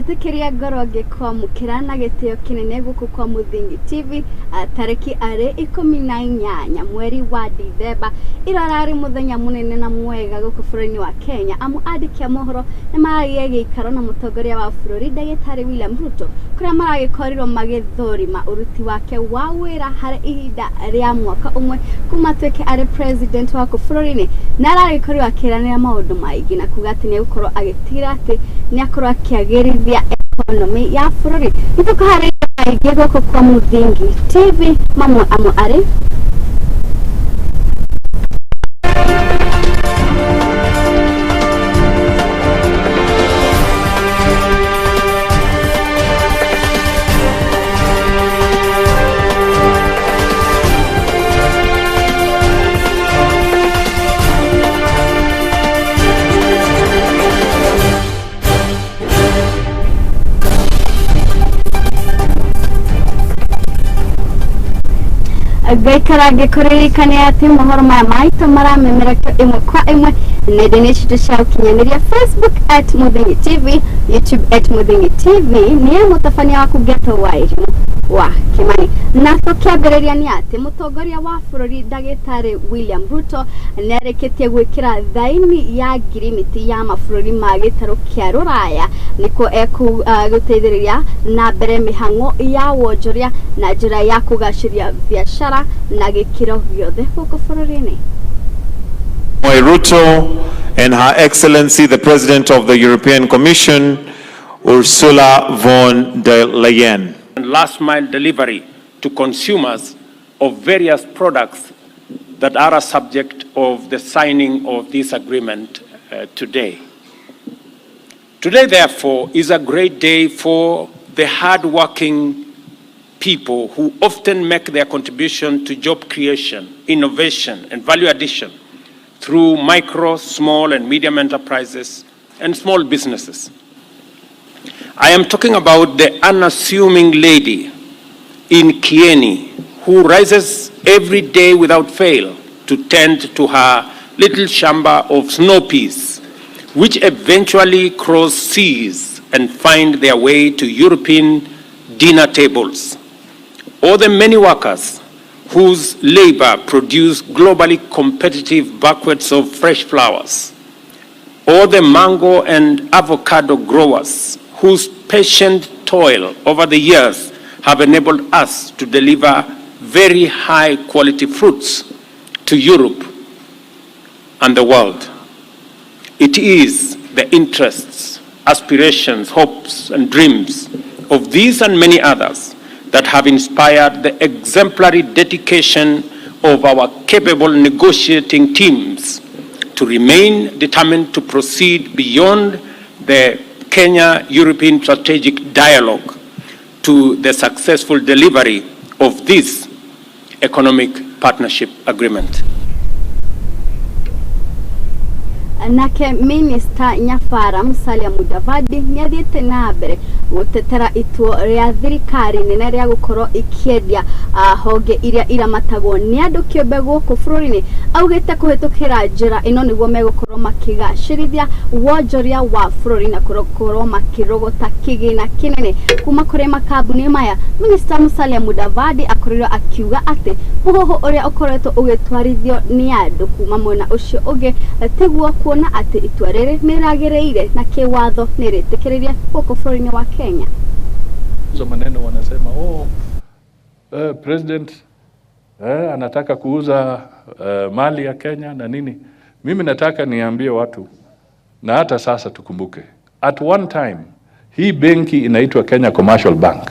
Njĩtĩkĩria ngorwo ngĩkwamũkĩra na gĩtĩo kĩnene gũkũ kwa Mũthingi TV tarĩki arĩ 18 mweri wa Dithemba. Ira ũrarĩ mũthenya mũnene na mwega gũkũ bũrũri-inĩ wa Kenya, amu andĩki a mohoro nĩ maragĩa gĩikaro na mũtongoria wa bũrũri ndagĩtarĩ William Ruto, kũrĩa maragĩkorirwo magĩthũrima ũruti wake wa wĩra harĩ ihinda rĩa mwaka ũmwe kuma atuĩke arĩ president wa gũkũ bũrũri-inĩ, na aragĩkorirwo akĩranĩra maũndũ maingĩ na kuga atĩ nĩ egũkorwo agĩtigĩra atĩ nĩ akorwo akĩagĩrithia economy ya bũrũri. Nĩ tũkũharĩria maingĩ gũkũ kwa Mũthingi TV, mamwe amwe arĩ ngaikara ngĩkũririkania atĩ mohoro maya maitũ maramemerekio ĩmwe kwa ĩmwe nenda-inĩ citũ cia ũkinyanĩria, Facebook at Mũthingi TV, YouTube at Mũthingi TV. Nĩ mũtabania waku Geto wa Irimũ wa Kimani. Na tũkĩambĩrĩria nĩ atĩ mũtongoria wa bũrũri ndagĩtarĩ William Ruto nĩ arĩkĩtie gwĩkĩra thaini ya ngirimiti ya mabũrũri ma gĩtarũ kĩa Rũraya nĩkuo egũteithĩrĩria na mbere mĩhang'o ya wonjoria na njĩra ya kũgacĩria biacara na gĩkĩro gĩothe gũkũ bũrũri-inĩ. Ruto and Her Excellency the President of the European Commission, Ursula von der Leyen. And last mile delivery to consumers of various products that are a subject of the signing of this agreement today. Today, therefore, is a great day for the hardworking people who often make their contribution to job creation, innovation, and value addition through micro, small, and medium enterprises and small businesses. I am talking about the unassuming lady in Kieni who rises every day without fail to tend to her little shamba of snow peas, which eventually cross seas and find their way to European dinner tables, or the many workers whose labor produce globally competitive bouquets of fresh flowers, or the mango and avocado growers whose patient toil over the years have enabled us to deliver very high quality fruits to Europe and the world. It is the interests, aspirations, hopes, and dreams of these and many others that have inspired the exemplary dedication of our capable negotiating teams to remain determined to proceed beyond the Kenya-European Strategic Dialogue to the successful delivery of this economic partnership agreement. Nake minista Nyabara Musalia Mudavadi nĩ athiĩte na mbere gũtetera itua rĩa thirikari nene rĩa gũkorwo ikĩendia honge iria iramatagwo nĩ andũ kĩũmbe gũkũ bũrũri-inĩ. Augĩte kũhĩtũkĩra njĩra ĩno nĩguo megũkorwo makĩgacĩrithia wonjoria wa bũrũri na gũkorwo makĩrogota kĩgĩna kĩnene kuma kũrĩ makambuni maya. Minista Musalia Mudavadi akorirwo akiuga atĩ mũhuhu ũrĩa ũkoretwo ũgĩtwarithio nĩ andũ kuma mwena ũcio ũngĩ tiguo, kuona atĩ itua rĩrĩ nĩ rĩagĩrĩire na kĩwatho nĩ rĩtĩkĩrĩrie gũkũ bũrũri-inĩ wa Kenya. Hizo maneno wanasema, oh, president anataka kuuza mali ya Kenya na nini. Mimi nataka niambie watu na hata sasa tukumbuke, at one time hii benki inaitwa Kenya Commercial Bank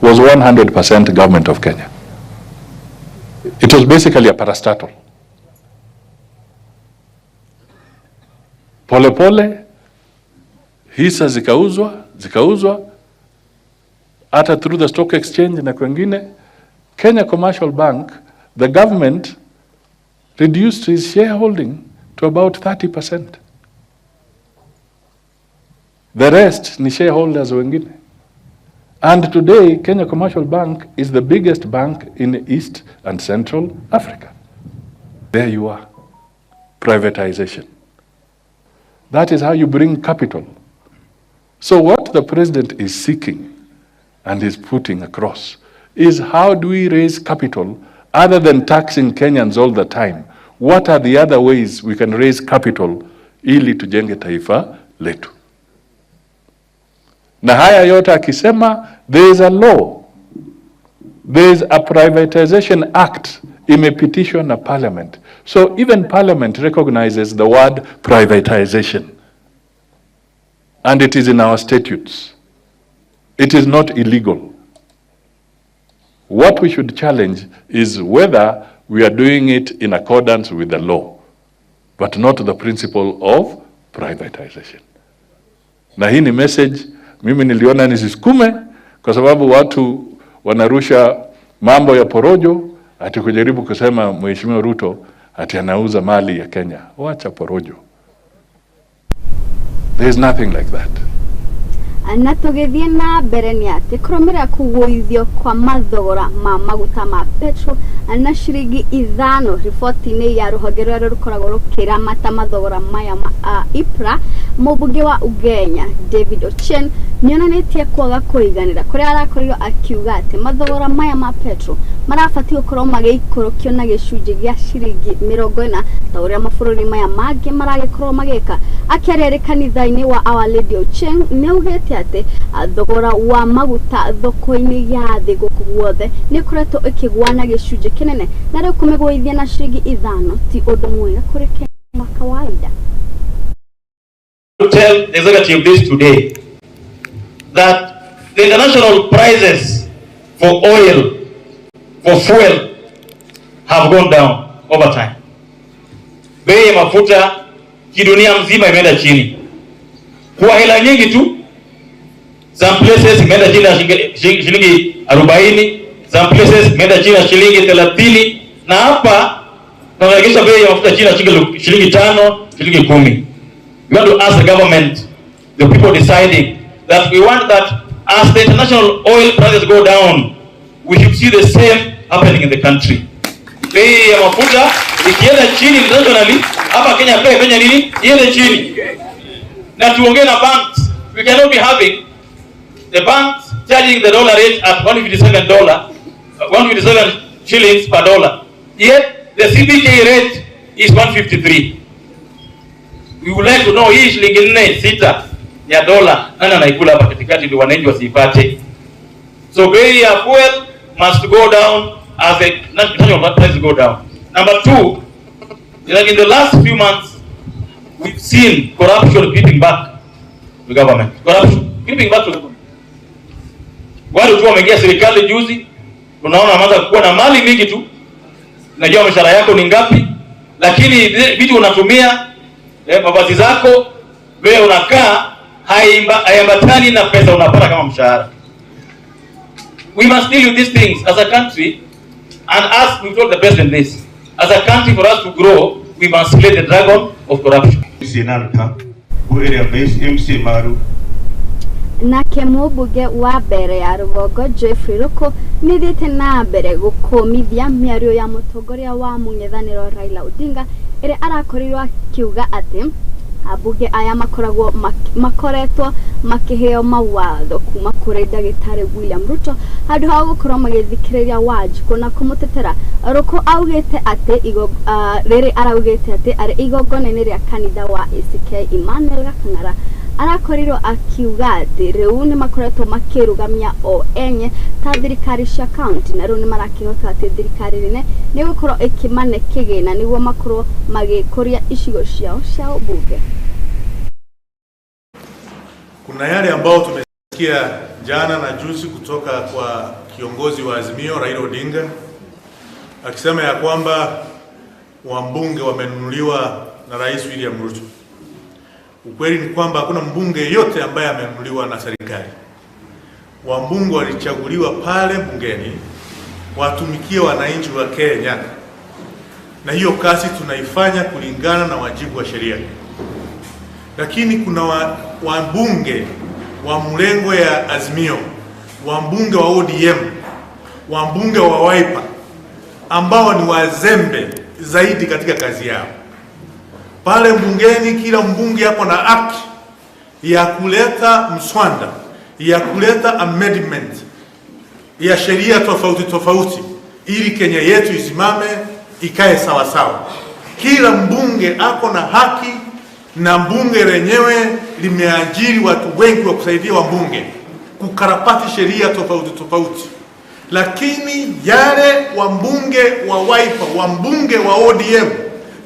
was 100% government of Kenya. It was basically a parastatal. Pole pole hisa zikauzwa, zikauzwa hata through the stock exchange na kwengine. Kenya Commercial Bank, the government reduced its shareholding to about 30%. The rest ni shareholders wengine. And today, Kenya Commercial Bank is the biggest bank in East and Central Africa. There you are. Privatization. That is how you bring capital. So what What the president is seeking and is putting across is, how do we raise capital other than taxing Kenyans all the time? What are the other ways we can raise capital ili tujenge taifa letu? Na haya yote akisema, there is a law, there is a Privatization Act imepitishwa na Parliament. So even Parliament recognizes the word privatization. And it is in our statutes. It is not illegal. What we should challenge is whether we are doing it in accordance with the law, but not the principle of privatization. Na hii ni message mimi niliona nisisukume kwa sababu watu wanarusha mambo ya porojo ati kujaribu kusema Mheshimiwa Ruto ati anauza mali ya Kenya. Wacha porojo. There is nothing like that. Na tũgĩthiĩ na mbere nĩ atĩ kũrũmĩrĩra kũgũithio kwa mathogora ma maguta ma petrol na ciringi 5, riboti-inĩ ya rũhonge rũrĩa rũkoragwo rũkĩramata mathogora maya ma IPRA, mũmbunge wa Ugenya David Ochieng nĩonanĩtie kwaga kũiganĩra kũrĩa arakorirwo akiuga atĩ mathogora maya ma petrol marabatiĩ gũkorwo magĩikũrũkio na gĩcunjĩ gĩa ciringi 40 ta ũrĩa mabũrũri maya mangĩ maragĩkorwo magĩka. Akĩaria arĩ kanitha-inĩ wa Our Lady, Ochieng nĩaugĩte atĩ thogora wa maguta thoko-inĩ ya thĩ gũkũ guothe nĩ ĩkoretwo ĩkĩgũa na gĩcunjĩ kĩnene, na rĩu kũmĩgũithia na ciringi 5 ti ũndũ mwega kũrĩ Kenya wa kawaida. To tell the executive this today, that the international prices for oil, for fuel, have gone down over time. Bei ya mafuta kidunia mzima imeenda chini kwa hela nyingi tu. Some places imeenda chini ya shilingi 40, some places imeenda chini ya shilingi 30, na hapa tunaregesha bei ya mafuta chini ya shilingi 5, shilingi 10. We want to ask the government, the people deciding, that we want that as the international oil prices go down, we should see the same happening in the country. Bei ya mafuta ikienda chini internationally, hapa Kenya pia ifanye nini? Iende chini. Na tuongee na banks. We cannot be having the banks charging the dollar rate at $157, 157 shillings per dollar. Yet the CBK rate is 153. We would like to know hii shilingi 4 6 ya dola nani anaikula hapa katikati ndio wananchi wasiipate. So bei ya fuel must go down as the national price go down. Number two, like in the last few months, we've seen corruption creeping back to government. Corruption creeping back to government. Wale tu wameingia serikali juzi, unaona wameanza kuwa na mali mingi tu. Najua mshahara yako ni ngapi, lakini vitu unatumia, mavazi zako, wewe unakaa haiambatani na pesa unapata kama mshahara. We must deal with these things as a country, and as we told the president this, as a country for us to grow, we must slay the dragon of corruption. Nake mũmbunge wa mbere ya rũgongo Jeffrey Ruku nĩthiĩte na mbere gũkũmithia mĩario ya mũtongoria wa mũng'ethanĩro Raila Odinga ĩrĩa arakorirwo akiuga atĩ ambunge aya makoragwo makoretwo makĩheo mawatho kuma kũrĩ ndagĩtarĩ William Ruto handũ ha gũkorwo magĩthikĩrĩria Wanjikũ na kũmũtetera. Ruku augĩte atĩ rĩrĩ araugĩte atĩ arĩ igongona-inĩ rĩa kanitha wa ACK Emmanuel Gakang'ara arakorirwo akiuga atĩ rĩu nĩ makoretwo makĩrũgamia o enye ta thirikari cia county, na rĩu nĩ marakĩhoka atĩ thirikari nene nĩ gũkorwo ĩkĩmane kĩgĩna nĩguo makorwo magĩkũria icigo ciao cia ũmbunge. Kuna yale ambao tumesikia jana na juzi kutoka kwa kiongozi wa Azimio Raila Odinga akisema ya kwamba wambunge wamenunuliwa na Rais William Ruto. Ukweli ni kwamba hakuna mbunge yeyote ambaye amenunuliwa na serikali. Wambunge walichaguliwa pale bungeni watumikie wananchi wa Kenya, na hiyo kazi tunaifanya kulingana na wajibu wa sheria. Lakini kuna wabunge wa mlengo ya Azimio, wabunge wa ODM, wabunge wa Wiper ambao ni wazembe zaidi katika kazi yao. Pale bungeni kila mbunge hapo na haki ya kuleta mswada ya kuleta amendment ya sheria tofauti tofauti ili Kenya yetu isimame ikae sawa sawa. Kila mbunge ako na haki, na mbunge lenyewe limeajiri watu wengi wa kusaidia wabunge kukarabati sheria tofauti tofauti, lakini yale wabunge wa Wiper, wabunge wa ODM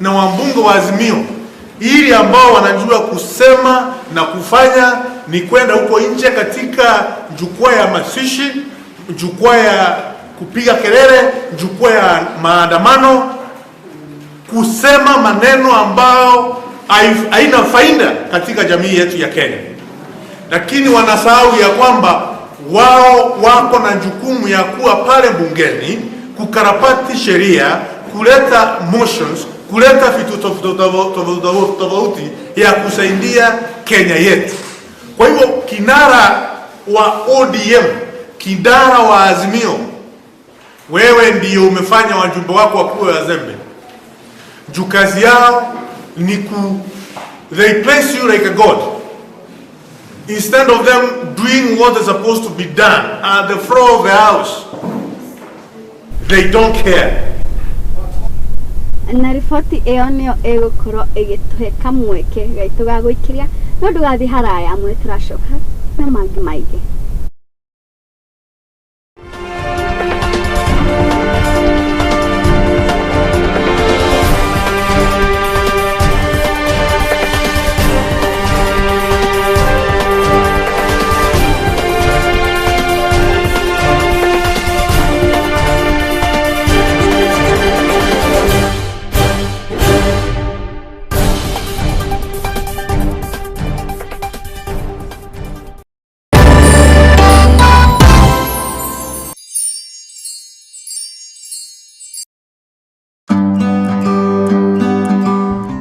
na wabunge wa Azimio, ili ambao wanajua kusema na kufanya ni kwenda huko nje katika jukwaa ya mazishi, jukwaa ya kupiga kelele, jukwaa ya maandamano, kusema maneno ambao haina faida katika jamii yetu ya Kenya. Lakini wanasahau ya kwamba wao wako na jukumu ya kuwa pale bungeni kukarabati sheria, kuleta motions, kuleta vitu tofauti tofauti ya kusaidia Kenya yetu. Kwa hivyo kinara wa ODM, kinara wa Azimio, wewe ndio umefanya wajumbe wako wakuwe wazembe. Juu kazi yao ni ku, they place you like a god. Instead of them doing what is supposed to be done at the floor of the house, they don't care. Na riboti ĩyo nĩyo ĩgũkorwo ĩgĩtũhe kamweke gaitũ ga gũikĩria, no ndũgathiĩ haraya, amwe tũracoka na mangĩ maingĩ.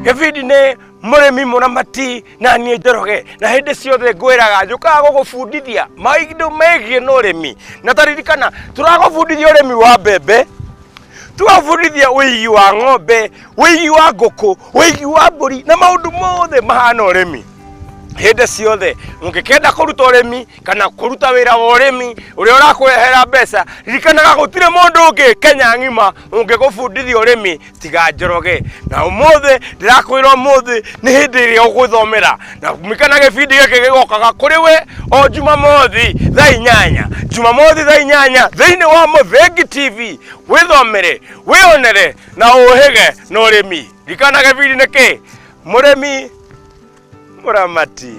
Gĩbindi nĩ mũrĩmi mũramati na niĩ Njoroge, na hĩndĩ ciothe ngwĩraga njũkaga gũgũbundithia maũndũ megiĩ na ũrĩmi, na taririkana tũragũbundithia ũrĩmi wa mbembe, tũgabundithia ũigi wa ng'ombe, ũigi wa ngũkũ, ũigi wa mbũri na maũndũ mothe mahana ũrĩmi. Hĩndĩ ciothe ũngĩkenda kũruta ũrĩmi kana kũruta wĩra wa ũrĩmi ũrĩa ũrakũrehera mbeca, ririkanaga gũtirĩ mũndũ ũngĩ Kenya ng'ima ũngĩgũbundithia ũrĩmi tiga Njoroge. Na ũmũthĩ ndĩrakwĩra ũmũthĩ nĩ hĩndĩ ĩrĩa ũgũthomera, na ririkana gĩbindi gĩkĩ gĩgokaga kũrĩ we o Jumamothi thaa 8, Jumamothi thaa 8 thĩinĩ wa Mũthengi TV. Wĩthomere, wĩonere na ũhĩge na ũrĩmi. Ririkana gĩbindi nĩ kĩ? Mũrĩmi mũramati.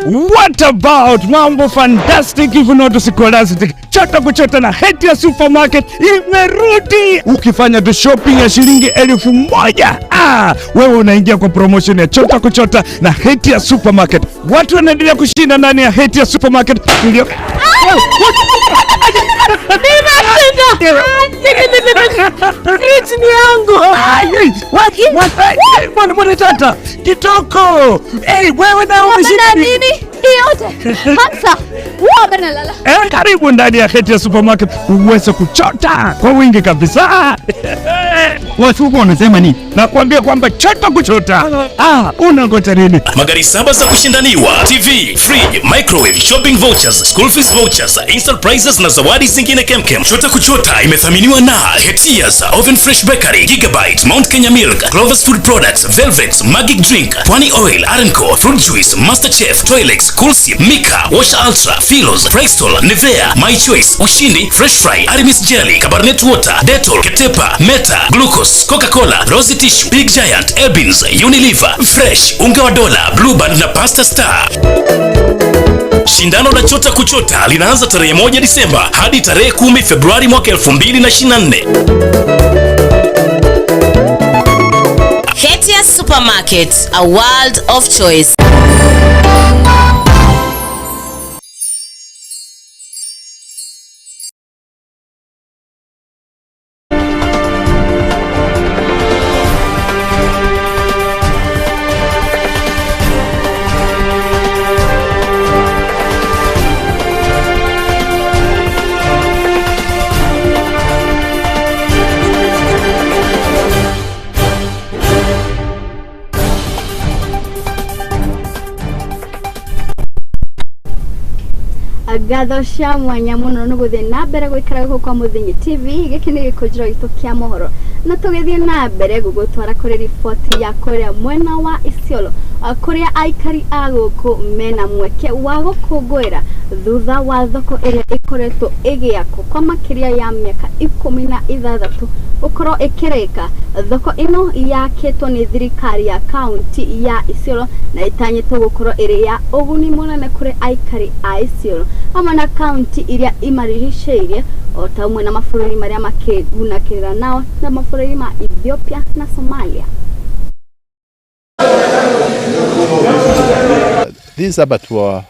What about mambo fantastic if not scholastic? Chota kuchota na Hetia Supermarket imerudi. Ukifanya tu shopping ya shilingi 1000, wewe unaingia kwa promotion ya Chota kuchota na Hetia Supermarket. Watu wanaendelea kushinda ndani ya Hetia Supermarket. Fridge ni yangu. Mwana tata kitoko. Hey, wewe na umeshinda nini? Yote. Hamsa. Lala. Karibu ndani ya Hetia Supermarket uweze kuchota kwa wingi kabisa. Watu huko wanasema nini? Nakwambia kwamba chota kuchota. Unangoja nini? Magari 7 za kushindaniwa, TV, fridge, microwave, shopping vouchers, school fees vouchers, instant prizes na zawadi zingine kemkem. Chota kuchota imethaminiwa na Hetias, Oven Fresh Bakery, Gigabyte, Mount Kenya Milk, Clover's Food Products, Velvet, Magic Drink, Pwani Oil, Arenco, Fruit Juice, Master Chef, Toilex, Coolsi, Mika, Wash Ultra, Philos, Bristol, Nivea, My Choice, Ushindi, Fresh Fry, Aramis Jelly, Cabernet Water, Dettol, Ketepa, Meta, Glucose, Coca-Cola, Rosy Tissue, Big Giant, Ebins, Unilever, Fresh, Unga wa Dola, Blue Band na Pasta Star. Shindano la Chota Kuchota linaanza tarehe 1 Disemba hadi tarehe 10 Februari mwaka 2024. Hetia Supermarket, a world of choice. Ngatho cia mwanya muno nĩ gũthiĩ na mbere gũikara gũkũ kwa Mũthinyi TV. Gĩkĩ nĩ gĩkũnjĩro gitũ kĩa mohoro, na tũgĩthiĩ na mbere gũgũtwara kũrĩ riboti ya kũrĩa mwena wa Isiolo, kũrĩa aikari a gũkũ mena mweke wa gũkũngũĩra thutha wa thoko ĩrĩa ĩkoretwo ĩgĩakwo kwa makĩria ya mĩaka 16 gũkorwo ĩkĩrĩka. Thoko ĩno yakĩtwo nĩ thirikari ya kaunti ya Isiolo na ĩtanyĩtwo gũkorwo ĩrĩ ya ũguni mũnene kũrĩ aikari a Isiolo hamwe na kaunti iria imarigicĩirie, o ta ũmwe na mabũrũri marĩa makĩgunakĩrĩra nao na mabũrũri ma Ethiopia na Somalia. This abattoir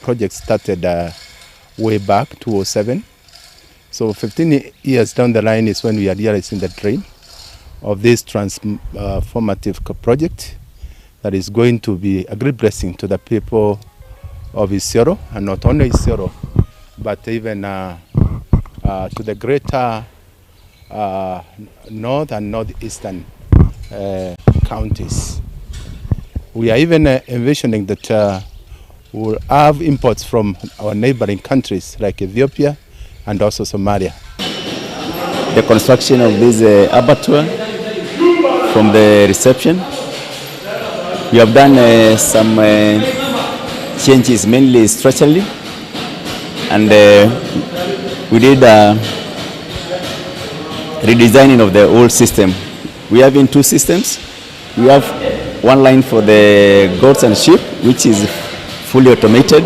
project started way back 2007. So 15 years down the line is when we are realizing the dream of this transformative project that is going to be a great blessing to the people of Isiolo, and not only Isiolo, but even to the greater north and northeastern counties. We are even envisioning that we'll have imports from our neighboring countries like Ethiopia and also Somalia. The construction of this abattoir from the reception, we have done some changes, mainly structurally, and we did a redesigning of the old system. We have in two systems. We have one line for the goats and sheep, which is fully automated,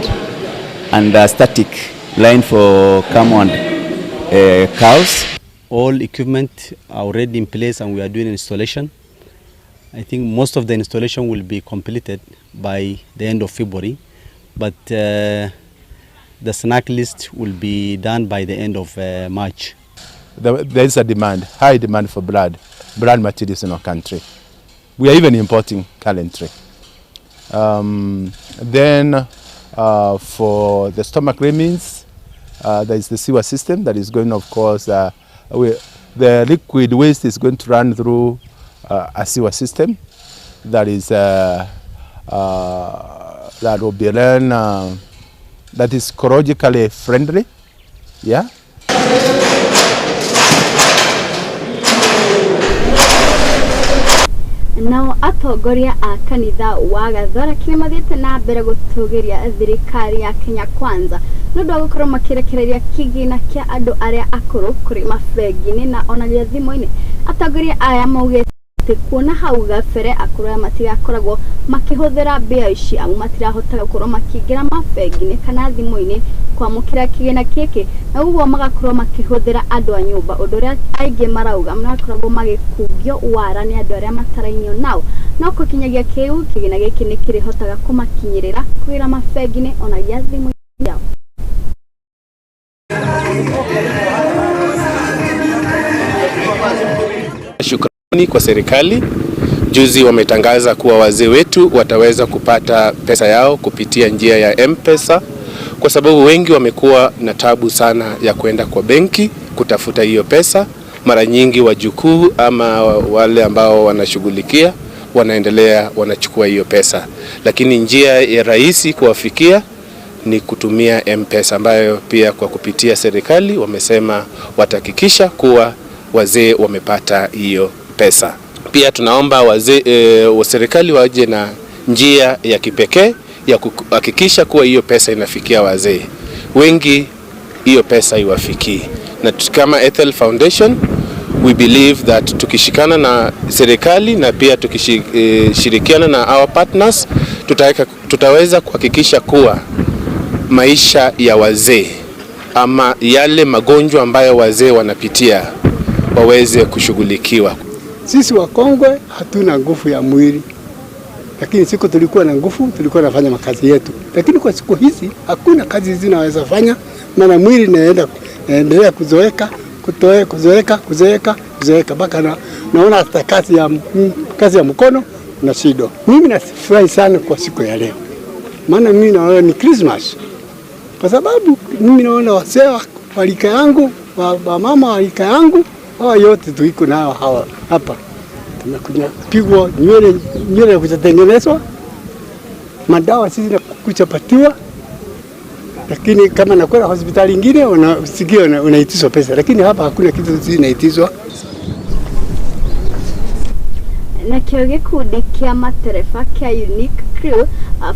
and a static line for camel and cows. All equipment are already in place and we are doing installation. I think most of the installation will be completed by the end of February, but the snack list will be done by the end of March. There is a demand, high demand for blood materials in our country. We are even importing currently. Then for the stomach remains, there is the sewer system that is going, of course, the liquid waste is going to run through a sewer system that is that will be run, that is ecologically friendly, yeah. Nao atongoria a kanitha wa Gathoreki nĩmathiĩte na mbere gũtũgĩria thirikari ya Kenya Kwanza nĩ ũndũ wa gũkorwo makĩrekereria kĩgĩna kĩa andũ arĩa akũrũ kũrĩ mabengi-inĩ na onagia thimũ-inĩ. Atongoria aya maugĩte kuona hau gabere akũrũ aya matigakoragwo makĩhũthĩra mbia ici amu matirahotaga gũkorwo makĩingĩra mabengi-inĩ kana thimũ-inĩ kwamũkĩra kĩgĩna gĩkĩ, na ũguo magakorwo makĩhũthĩra andũ a nyũmba, ũndũ ũrĩa aingĩ marauga marakoragwo magĩkungio wara nĩ andũ arĩa matarainio nao. No gũkinyagia kĩu kĩgĩna gĩkĩ nĩ kĩrĩhotaga kũmakinyĩrĩra kũgĩra mabengi-inĩ onagia thimũ yao. Shukrani kwa serikali. Juzi wametangaza kuwa wazee wetu wataweza kupata pesa yao kupitia njia ya M-Pesa, kwa sababu wengi wamekuwa na tabu sana ya kwenda kwa benki kutafuta hiyo pesa. Mara nyingi wajukuu ama wale ambao wanashughulikia wanaendelea wanachukua hiyo pesa, lakini njia ya rahisi kuwafikia ni kutumia M-Pesa, ambayo pia kwa kupitia serikali wamesema watahakikisha kuwa wazee wamepata hiyo pesa. Pia tunaomba wazee wa serikali waje na njia ya kipekee ya kuhakikisha kuwa hiyo pesa inafikia wazee wengi, hiyo pesa iwafikie. Na kama Ethel Foundation we believe that tukishikana na serikali na pia tukishirikiana na our partners tutaweza kuhakikisha kuwa maisha ya wazee ama yale magonjwa ambayo wazee wanapitia waweze kushughulikiwa. Sisi wakongwe hatuna nguvu ya mwili, lakini siku tulikuwa na nguvu tulikuwa nafanya makazi yetu, lakini kwa siku hizi hakuna kazi zinaweza fanya, maana mwili naendelea kuzoeka kuzoeka mpaka naona hata kazi ya mkono na shida. Mimi nafurahi sana kwa siku ya leo, maana mimi naona ni Christmas, kwa sababu mimi naona wazee wa rika yangu, wa mama wa rika yangu, hawa yote tuiko nao hawa hapa. Tumekuja pigwa nywele kutengenezwa, madawa sisi na kuchapatiwa. Lakini kama nakwenda hospitali ingine unasikia unaitishwa pesa, lakini hapa hakuna kitu zinaitishwa. Nakĩo gĩkundi kĩa matereba kĩa Unique Crew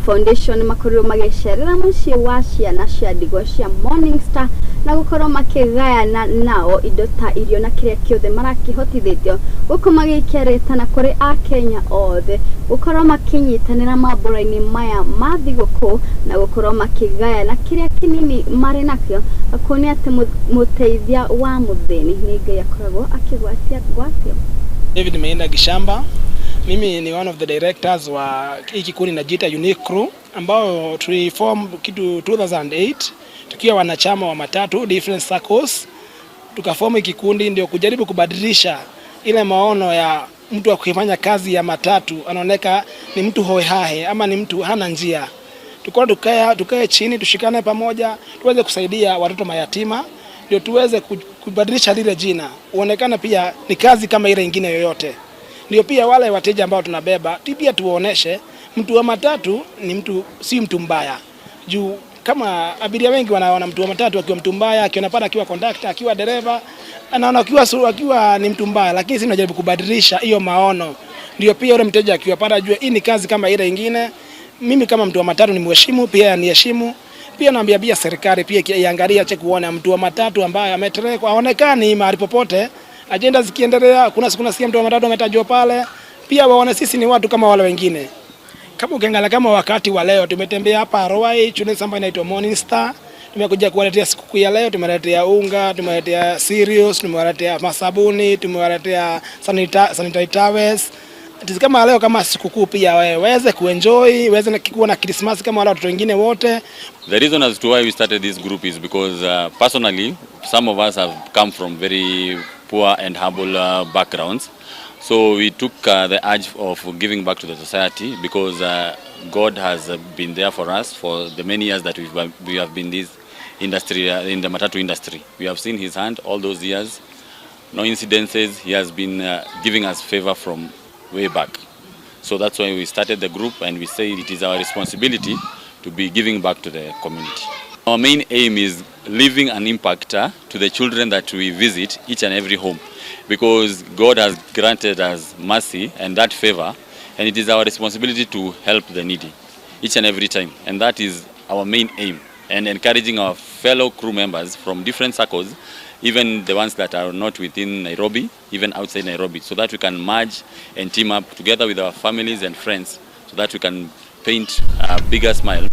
Foundation makorirwo magĩcerera mũciĩ wa ciana cia ndigwa cia Morning Star na gũkorwo makĩgayana nao indo ta irio na kĩrĩa kĩothe marakĩhotithĩtio gũkũ magĩikia rĩtana kũrĩ akenya othe gũkorwo makĩnyitanĩra mambũra-inĩ maya ma thigũkũ na gũkorwo makĩgayana kĩrĩa kĩnini marĩ nakĩo kuonia atĩ mũteithia wa mũthĩni nĩ Ngai akoragwo akĩgwatia ngwatio. David Meenda Gishamba, mimi ni one of the directors wa hii kikundi najiita Unique Crew ambao tuliform kitu 2008 tukiwa wanachama wa matatu different circles. Tukaform hiki kikundi ndio kujaribu kubadilisha ile maono ya mtu akifanya kazi ya matatu anaoneka ni mtu hohehahe ama ni mtu hana njia. Tukao tukae chini tushikane pamoja tuweze kusaidia watoto mayatima ndio tuweze kubadilisha lile jina uonekana pia ni kazi kama ile nyingine yoyote. Ndio pia wale wateja ambao tunabeba pia tuoneshe mtu wa matatu ni mtu, si mtu mbaya. Juu kama abiria wengi wanaona mtu wa matatu akiwa mtu mbaya, akiona pale akiwa conductor, akiwa dereva, anaona akiwa ni mtu mbaya, lakini sisi tunajaribu kubadilisha hiyo maono. Ndio pia yule mteja akiwa pale ajue hii ni kazi kama ile nyingine. Mimi kama mtu wa matatu ni mheshimu, pia aniheshimu. Pia naambia pia serikali pia iangalie ache kuona mtu wa matatu ambaye ameterekwa aonekani mahali popote. Agenda zikiendelea, kuna siku nasikia mtu wa matatu ametajwa pale, pia waone sisi ni watu kama wale wengine. Kama ukiangalia kama wakati wa leo tumetembea hapa Ruai, shule ambayo inaitwa Morning Star, tumekuja kuwaletea sikukuu ya leo, tumeletea unga, tumeletea cereals, tumewaletea masabuni, tumewaletea sanitary towels. Kama leo kama sikukuu pia waweze kuenjoy, waweze kuwa na Christmas kama wale watoto wengine wote. The reason as to why we started this group is because personally some of us have come from very poor and humble backgrounds. So we took the urge of giving back to the society because God has been there for us for the many years that we have been this industry, in the matatu industry. We have seen his hand all those years, no incidences. He has been giving us favor from way back. So that's why we started the group, and we say it is our responsibility to be giving back to the community. Our main aim is leaving an impact to the children that we visit each and every home, because God has granted us mercy and that favor, and it is our responsibility to help the needy each and every time, and that is our main aim, and encouraging our fellow crew members from different circles, even the ones that are not within Nairobi, even outside Nairobi, so that we can merge and team up together with our families and friends, so that we can paint a bigger smile.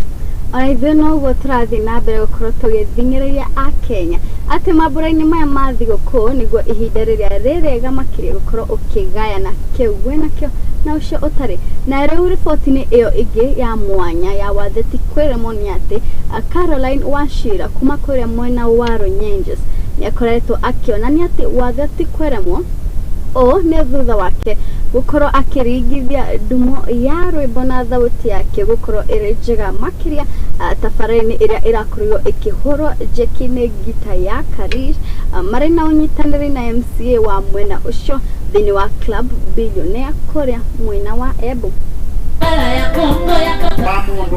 Ona ithuĩ noguo tũrathiĩ na mbere gũkorwo tũgĩthing'ĩrĩria akenya atĩ mambũra-inĩ maya ma thigũkũ nĩguo ihinda rĩrĩa rĩrĩega makĩria gũkorwo ũkĩgayana kĩu wĩnakĩo na ũcio ũtarĩ. Na rĩu riboti-inĩ ĩyo ĩngĩ ya mwanya ya Watheti kwĩremwo nĩ atĩ Caroline Wachira kuma kũrĩa mwena wa Runyenjes nĩakoretwo akĩonania atĩ Watheti kwĩremwo ũũ nĩ thutha wake gũkorwo akĩringithia ndumo ya rwĩmbo na thauti yake gũkorwo ĩrĩ njega makĩria tabarĩra-inĩ ĩrĩa ĩrakorirwo ĩkĩhũrwo njeki-inĩ ngita ya Karish marĩ na ũnyitanĩri na MCA wa mwena ũcio thĩinĩ wa Club Billionaire kũrĩa mwena wa Embu.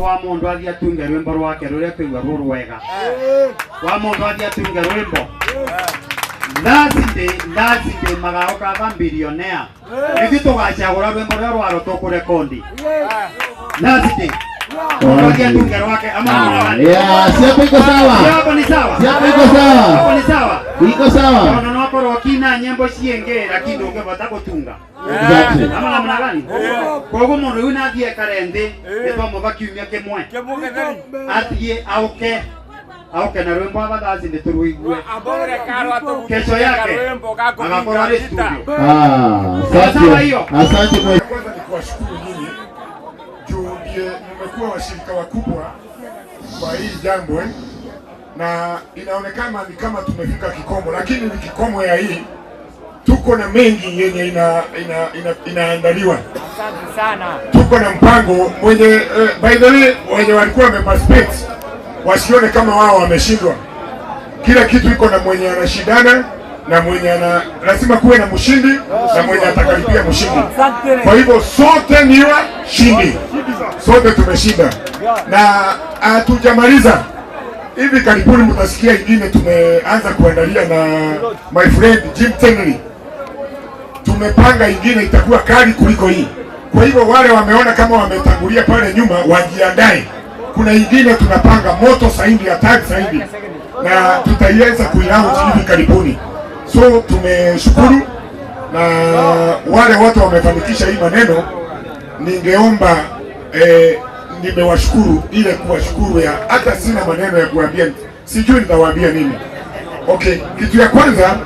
Wa mundu athie atunge rwimbo rwake ruria kwigua ruru wega, wa mundu athie atunge rwimbo Thursday magaoka ba billionaire ithuĩ tũgacagũra rwĩmbo rũrĩa rwaro tũkũrekondi Thursday athie atunge rwake ama Siapo iko sawa, siapo ni sawa, siapo iko sawa, hapo ni sawa, iko sawa. Ona no akorwo kina nyimbo ciĩngĩ lakini ndũngĩhota gũtunga. Exactly. Ama namna gani? Koguo mundu uyu nathie ekare nthi nitwamũva kiumia kimwe athie auke na rwimbo aba Thursday turuigue kesho yake agakorwo ari studio. Asante, asante. Kwanza ni kuwashukuru nyinyi juu ndiye mmekuwa washirika wakubwa kwa hii jambo na inaonekana ni kama tumefika kikomo, lakini ni kikomo ya hii tuko na mengi yenye inaandaliwa. Asante sana. Tuko na mpango mwenye by the way wenye walikuwa wameparticipate wasione kama wao wameshindwa. Kila kitu iko na mwenye anashindana na mwenye ana lazima kuwe na mshindi na mwenye atakaribia mshindi. Kwa hivyo sote ni washindi. Sote tumeshinda. Na hatujamaliza. Hivi karibuni mtasikia ingine tumeanza kuandalia na my friend Jim Tenley. Tumepanga ingine itakuwa kali kuliko hii. Kwa hivyo wale wameona kama wametangulia pale nyuma wajiandae. Kuna ingine tunapanga moto zaidi, attack zaidi, na tutaiweza kuilaunch hivi karibuni. So tumeshukuru na wale watu wamefanikisha hii maneno. Ningeomba nimewashukuru, ile kuwashukuru ya hata sina maneno ya kuambia, sijui nitawaambia nini. Okay, kitu ya kwanza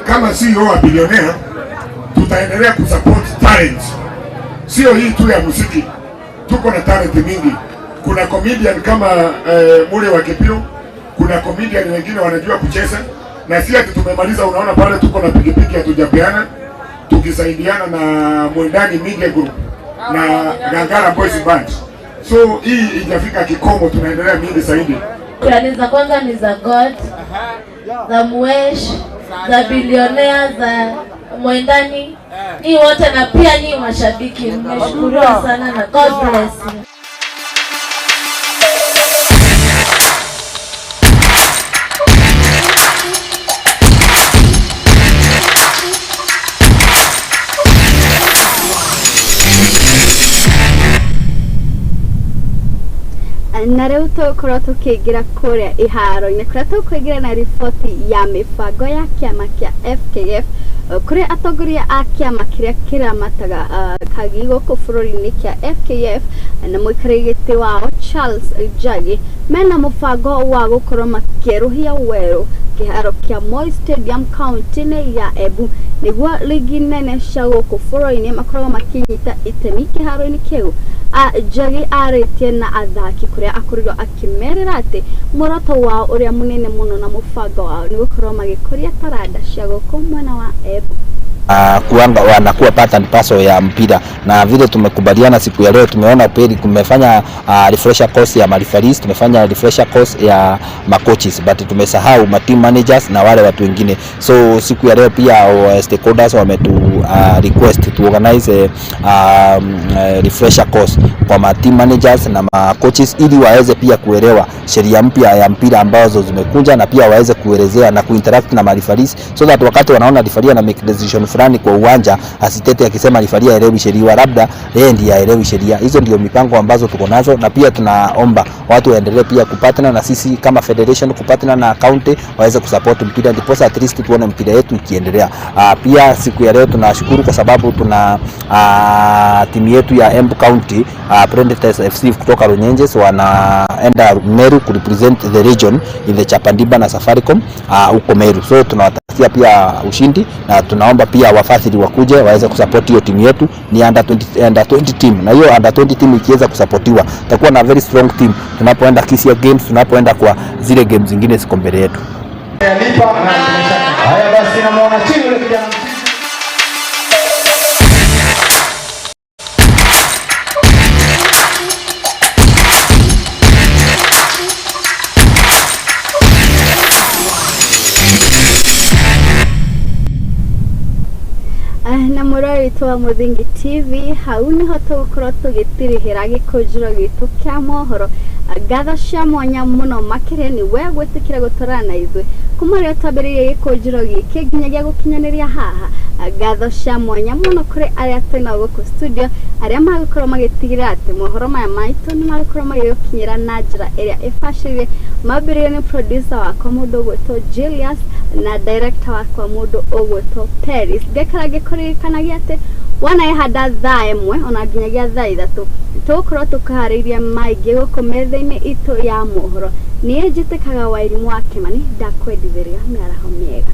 kama CEO wa Billionaire tutaendelea kusupport talent. Sio hii tu ya muziki, tuko na talent mingi. Kuna comedian kama Mule wa Kipio, kuna comedian wengine wanajua kucheza, na si ati tumemaliza. Unaona pale tuko na pikipiki hatujapeana, tukisaidiana na Mwendani Media Group na Gangara Boys Band. So hii ijafika kikomo, tunaendelea mingi zaidi. Shukrani za kwanza ni za God, za Mwesh, za Billionaire, za Mwendani, ni wote na pia ni mashabiki. Nimeshukuru sana na God bless you. Na rĩu tũgũkorwo tũkĩingĩra kũrĩa iharo-inĩ kũrĩa tũkũingĩra na riboti ya mĩbango ya kĩama kĩa FKF, kũrĩa atongoria a kĩama kĩrĩa kĩramataga kagi gũkũ bũrũri-inĩ kĩa FKF na mũikarĩri gĩtĩ wao Charles Njagi mena mũbango wa gũkorwo makĩerũhia werũ kĩharo kĩa Moi Stadium kaunti-inĩ ya Embu nĩguo ligi nene cia gũkũ bũrũri-inĩ makoragwo makĩnyita itemi kĩharo-inĩ kĩu. Njagi arĩtie na athaki kũrĩa akorirwo akĩmerĩra atĩ muoroto wao ũrĩa mũnene mũno na mũbango wao nĩ gũkorwo magĩkũria taranda cia gũkũ mwena wa Embu. Kuanga wanakuwa part and parcel ya mpira, na vile tumekubaliana siku ya leo, tumeona peli kumefanya refresher course ya referees, tumefanya refresher course ya macoaches, but tumesahau ma team managers na wale watu wengine. So siku ya leo pia stakeholders wametu request to organize refresher course kwa ma team managers na ma coaches ili waweze pia kuelewa sheria mpya ya mpira ambazo zimekuja, na pia waweze kuelezea na kuinteract na referees, so that wakati wanaona referee na make decision fulani kwa uwanja asitete akisema referee haelewi sheria, labda yeye ndiye haelewi sheria. Hizo ndio mipango ambazo tuko nazo, na pia tunaomba watu waendelee pia kupatana na sisi kama federation, kupatana na county waweze kusupport mpira, ndipo at least tuone mpira yetu ikiendelea. Pia siku ya leo tunashukuru kwa sababu tuna timu yetu ya Embu County Predators FC kutoka Runyenjes wanaenda Meru ku represent the region in the Chapandiba na Safaricom huko Meru. So tunawatakia pia ushindi na tunaomba pia wafadhili wakuje waweze kusupport hiyo timu yetu. Ni under 20 team, na hiyo under 20 team ikiweza kusupportiwa tutakuwa na very strong team tunapoenda Kisia Games, tunapoenda kwa zile games zingine ziko mbele yetu. Haya basi, namuona chini yule kijana. Na mũrori witũ wa Mũthingi TV, hau nĩho tũgũkorwo tũgĩtirihĩra gĩkũnjĩro gitũ kĩa mohoro. Ngatho cia mwanya mũno makĩria nĩ we gwĩtĩkĩra gũtwarana na ithuĩ kuma rĩrĩa twambĩrĩirie gĩkũnjĩro gĩkĩ nginyagia gũkinyanĩria haha. Ngatho cia mwanya mũno kũrĩ arĩa twĩnao gũkũ studio, arĩa magũkorwo magĩtigĩrĩra atĩ mohoro maya maitũ nĩ magũkorwo magĩgũkinyĩra na njĩra ĩrĩa ĩbacĩrĩire. Mambĩrĩirio nĩ producer wakwa mũndũ ũgwĩtwo Julius na director wakwa mũndũ ũgwĩtwo Paris. Ngaikara ngĩkũririkanagia atĩ wona ĩhanda thaa 1 ona nginyagia thaa 3 tũgũkorwo tũkũharĩirie maingĩ gũkũ metha-inĩ itũ ya mohoro. Niĩ njĩtĩkaga Wairimũ wa Kĩmani, ndakwendithĩria mĩaraho mĩega.